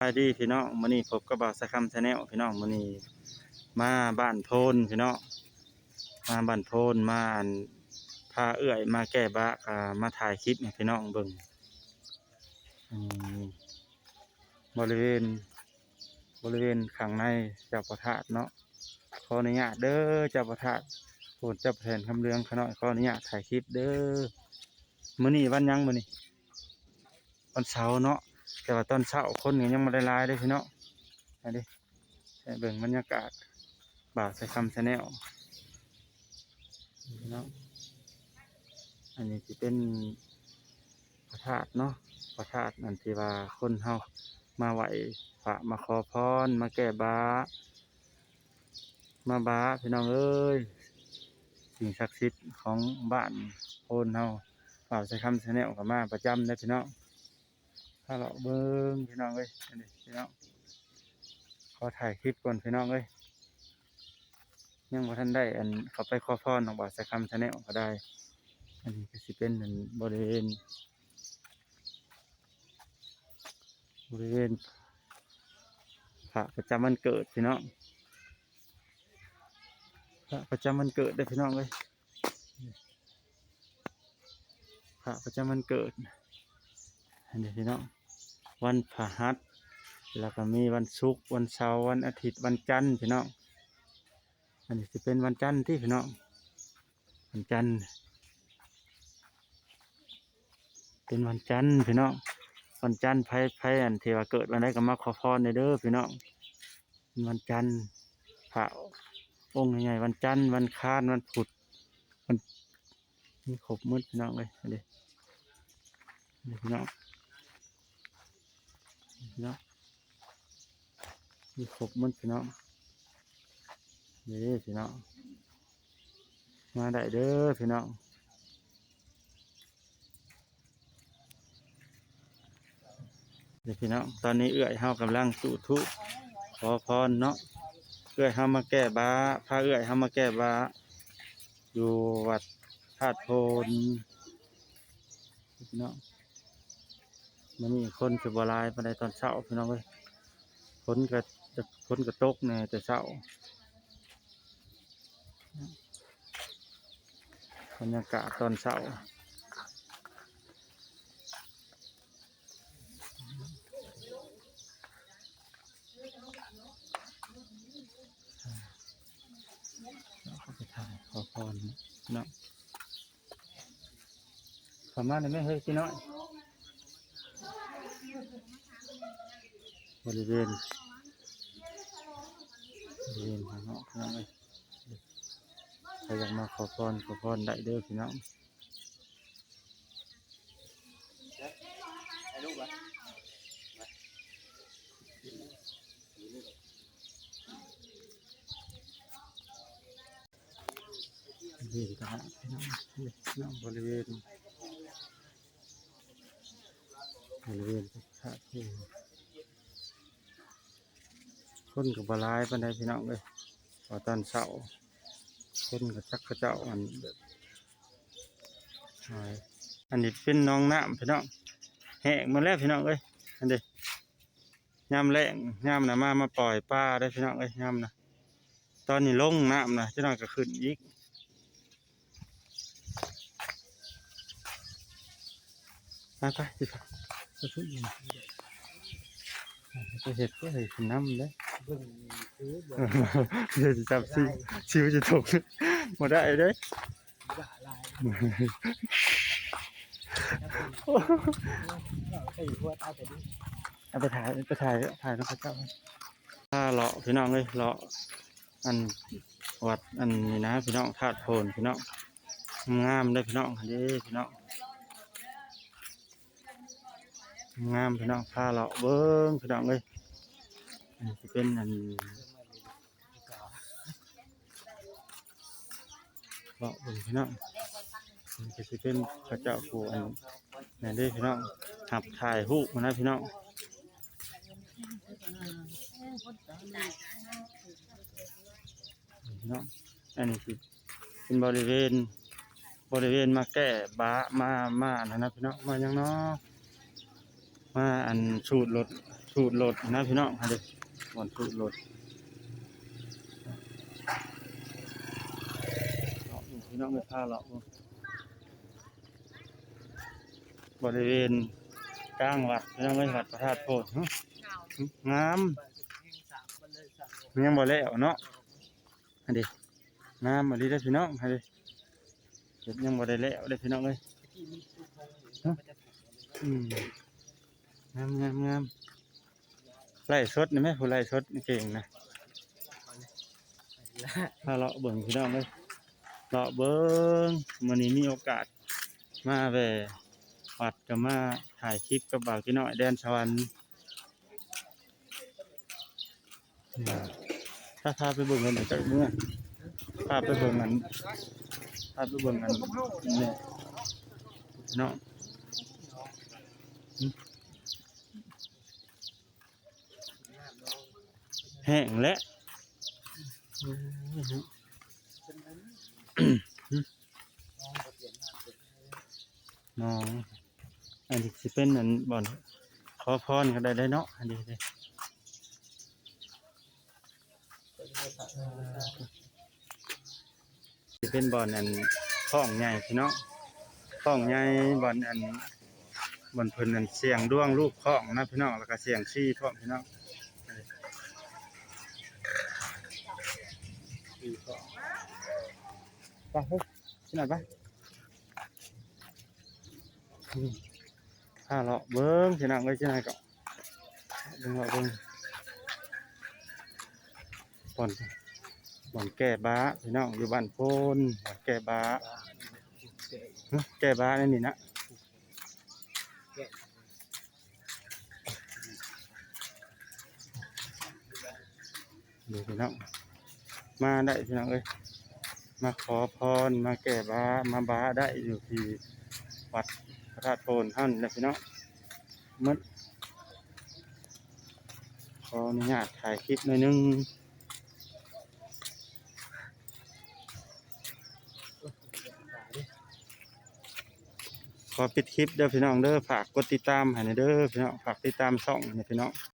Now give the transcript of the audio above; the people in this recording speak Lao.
ສະບາຍດີພີ່ນ້ອງ, ມື້ນີ້ພົບກັບບ່າວສາຍຄຳ Channel ພີ່ນ້ອງ. ມື້ນີ້ມາບ້ານໂພນພີ່ນ້ອງ, ມາບ້ານໂພນ ມາອັນ ພາເອື້ອຍມາແກ້ບາ ກະມາຖ່າຍຄລິບໃຫ້ພີ່ນ້ອງເບິ່ງ. ອືມ ບໍລິເວນ ບໍລິເວນຂ້າງໃນເຈົ້າພະທາດເນາະ. ຂໍອະນຸຍາດເດີເຈົ້າພະທາດ, ໂອ້ ເຈົ້າແຜນຄຳເຫຼືອງຂ້ານ້ອຍ ຂໍອະນຸຍາດຖ່າຍຄລິບເດີ. ມື້ນີ້ວັນຫຍັງ? ມື້ນີ້ວັນເສົາເນາະ, ແຕ່ວ່າຕອນເຊົ້າຄົນກໍຍັງບໍ່ໄດ້ຫຼາຍເດ້ພີ່ນ້ອງ. ອັນນີ້ໃຫ້ເບິ່ງບັນຍາກາດ ບ່າວສາຍຄຳ Channel ພີ່ນ້ອງ. ອັນນີ້ຊິເປັນ ພະທາດເນາະ, ພະທາດອັນທີ່ວ່າຄົນເຮົາມາໄຫວ້ພະ ມາຂໍພອນ ມາແກ້ບາ ມາບາພີ່ນ້ອງເອີຍ. ສິ່ງສັກສິດຂອງບ້ານໂພນເຮົາ ບ່າວສາຍຄຳ Channel ກໍມາປະຈຳເດ້ພີ່ນ້ອງ. ພາເລາະເບິ່ງພີ່ນ້ອງເອີຍ, ອັນນີ້ພີ່ນ້ອງ ຂໍຖ່າຍຄລິບກ່ອນພີ່ນ້ອງເອີຍ. ຍັງບໍ່ທັນໄດ້ອັນເຂົ້າໄປຂໍພອນຂອງບ່າວສາຍຄຳ Channel ກໍໄດ້. ອັນນີ້ກໍຊິເປັນອັນບໍລິເວນ ບໍລິເວນພະປະຈຳວັນເກີດພີ່ນ້ອງ, ພະປະຈຳວັນເກີດເດີພີ່ນ້ອງເອີຍ. ພະປະຈຳວັນເກີດ ອັນນີ້ພີ່ນ້ອງ, ວັນພະຫັດ ແລ້ວກໍມີວັນສຸກ ວັນເສົາ ວັນອາທິດ ວັນຈັນພີ່ນ້ອງ. ອັນນີ້ຊິເປັນວັນຈັນຕິພີ່ນ້ອງ, ວັນຈັນ ເປັນວັນຈັນພີ່ນ້ອງ. ວັນຈັນ ໃຜ ໃຜອັນທີ່ວ່າເກີດວັນໃດກໍມາຂໍພອນໄດ້ເດີພີ່ນ້ອງ. ເປັນວັນຈັນ ພະອົງໃຫຍ່ໆ ວັນຈັນ ວັນຄານ ວັນພຸດ ມັນມີຄົບໝົດພີ່ນ້ອງເອີຍ. ນີ້ ນີ້ພີ່ນ້ອງ ນີ້ພີ່ນ້ອງ ມີຄົບໝົດພີ່ນ້ອງ. ນີ້ພີ່ນ້ອງ ມາໄດ້ເດີພີ່ນ້ອງ. ນີ້ພີ່ນ້ອງ ຕອນນີ້ເອື້ອຍເຮົາກຳລັງຈູດທູບຂໍພອນເນາະ. ເອື້ອຍເຮົາມາແກ້ບາ ພາເອື້ອຍເຮົາມາແກ້ບາ ຢູ່ວັດທາດໂພນພີ່ນ້ອງ. ມື້ນີ້ຄົນຄືບໍ່ຫຼາຍປານໃດຕອນເຊົ້າພີ່ນ້ອງເອີຍ, ຝົນກໍ ຝົນກໍຕົກແດ່ແຕ່ເຊົ້າ. ບັນຍາກາດຕອນເຊົ້າ ເຮົາໄປຖ່າຍຂໍພອນເນາະ. ເຂົ້າມາໄດ້ແມ່ເຮີຍ ພີ່ນ້ອງ. ບໍລິເວນ ບໍລິເວນທາງນອກພີ່ນ້ອງເອີຍ, ໃຜຢາກມາຂໍພອນ ຂໍພອນໄດ້ເດີພີ່ນ້ອງ. ເຫັນຕະຫຼາດພີ່ນ້ອງ, ເນາະ ບໍລິເວນ ບໍລິເວນພະທາດ ຄົນກໍບໍ່ຫຼາຍປານໃດພີ່ນ້ອງເອີຍ, ເພາະຕອນເຊົ້າຄົນກໍຈັກເຂົາເຈົ້າອັນແບບຫຼາຍ. ອັນນີ້ເປັນໜອງນ້ຳພີ່ນ້ອງ, ແຫ້ງໝົດແລ້ວພີ່ນ້ອງເອີຍ. ອັນນີ້ ຍາມແລ້ງ ຍາມນະມາ ມາປ່ອຍປາເດີພີ່ນ້ອງເອີຍ. ຍາມນະ ຕອນນີ້ລົງນ້ຳນະ ຈັກໜ້ອຍກໍຂຶ້ນອີກ. ໄປໆ ຊິພາ ໄປເຮັດ ໄປເຮັດຂຶ້ນນຳເດ້. ເບິ່ງຄື ດຽວຊິຈັບຊິ ຊິຈະຕົກ ບໍ່ໄດ້ເດ້. ເອົາໄປຖ່າຍ ໄປຖ່າຍ ຖ່າຍນຳເຂົາເຈົ້າ. ພາເລາະພີ່ນ້ອງເອີຍ, ເລາະອັນວັດອັນນີ້ນະພີ່ນ້ອງ, ທາດໂພນພີ່ນ້ອງ, ງາມເດ້ພີ່ນ້ອງ. ເດ້ພີ່ນ້ອງ ງາມພີ່ນ້ອງ, ພາເລາະເບິ່ງພີ່ນ້ອງເອີຍ. ອັນນີ້ຊິເປັນອັນ ເລາະເບິ່ງພີ່ນ້ອງ, ມັນກໍຊິເປັນເຂົາເຈົ້າຜູ້ອັນນັ້ນເດ້ພີ່ນ້ອງ, ຮັບຖ່າຍຮູບນະພີ່ນ້ອງ. ພີ່ນ້ອງ ອັນນີ້ຊິເປັນບໍລິເວນ ບໍລິເວນມາແກ້ບາ ມາ ມາອັນນັ້ນນະພີ່ນ້ອງ, ມາຫຍັງເນາະ ມາອັນສູດລົດ ສູ ສູດລົດນະພີ່ນ້ອງ ຫັ້ນເດ້ ບ່ອນສູດລົດ ເນາະ ພີ່ນ້ອງເອີຍ ພາເລາະເບິ່ງ ບໍລິເວນກາງວັດ ພີ່ນ້ອງເອີຍ ວັດພະທາດໂພນ ຫຶ ງາມ ມັນຍັງບໍ່ແລ້ວເນາະ ຫັ້ນເດ້ ງາມອີ່ຫຼີເດ້ພີ່ນ້ອງ ຫັ້ນເດ້ ເຮັດຍັງບໍ່ໄດ້ແລ້ວເດ້ພີ່ນ້ອງເອີຍ ຫຶ ອືມ ງາມໆໆ ໄລຟ໌ສົດນີ້ແມ່ ຜູ້ໄລຟ໌ສົດນີ້ເກັ່ງນະ ພາເລາະເບິ່ງພີ່ນ້ອງເອີຍ ເລາະເບິ່ງ ມື້ນີ້ມີໂອກາດມາແວ່ວັດ ກໍມາຖ່າຍຄລິບກັບບ່າວຈີນ້ອຍແດນສະຫວັນ ອືມ ພາ ພາໄປເບິ່ງກັນ ຈາກເມືອ ພາໄປເບິ່ງອັນ ພາໄປເບິ່ງອັນນີ້ເນາະ ອືມ ແຫ້ງແລ້ວ ໜອງ ອັນນີ້ຊິເປັນອັນບ່ອນຂໍພອນກໍໄດ້ເນາະ ອັນນີ້ເດ້ ຊິເປັນບ່ອນອັນຄ້ອງໃຫຍ່ພີ່ນ້ອງ ຄ້ອງໃຫຍ່ ບ່ອນອັນ ບ່ອນເພິ່ນອັນສ່ຽງດວງລູບຄ້ອງນະພີ່ນ້ອງ ແລ້ວກໍສ່ຽງຊີພ້ອມພີ່ນ້ອງ ຊີພ້ອມ ໄປເຮີ້ຍ ຊິໜ້ອຍໄປ ອືມ ພາເລາະເບິ່ງພີ່ນ້ອງເອີຍ ຊິໜ້ອຍກໍ ເບິ່ງ ເລາະເບິ່ງ ບ່ອນ ບ່ອນແກ້ບ້າພີ່ນ້ອງ ຢູ່ບ້ານໂພນ ບ່ອນແກ້ບ້າ ຫຶ ແກ້ບ້າໃນນີ້ນະ ນີ້ພີ່ນ້ອງ ມາໄດ້ພີ່ນ້ອງເອີຍ ມາຂໍພອນ ມາແກ້ບ້າ ມາບ້າໄດ້ຢູ່ທີ່ວັດພະທາດໂພນເຮົານີ້ແຫຼະພີ່ນ້ອງ ໝົດ ຂໍອະນຸຍາດຖ່າຍຄລິບໜ້ອຍໜຶ່ງ ຂໍປິດຄລິບເດີພີ່ນ້ອງເດີ ຝາກກົດຕິດຕາມໃຫ້ແດ່ເດີພີ່ນ້ອງ ຝາກຕິດຕາມຊ່ອງໃຫ້ແດ່ພີ່ນ້ອງ.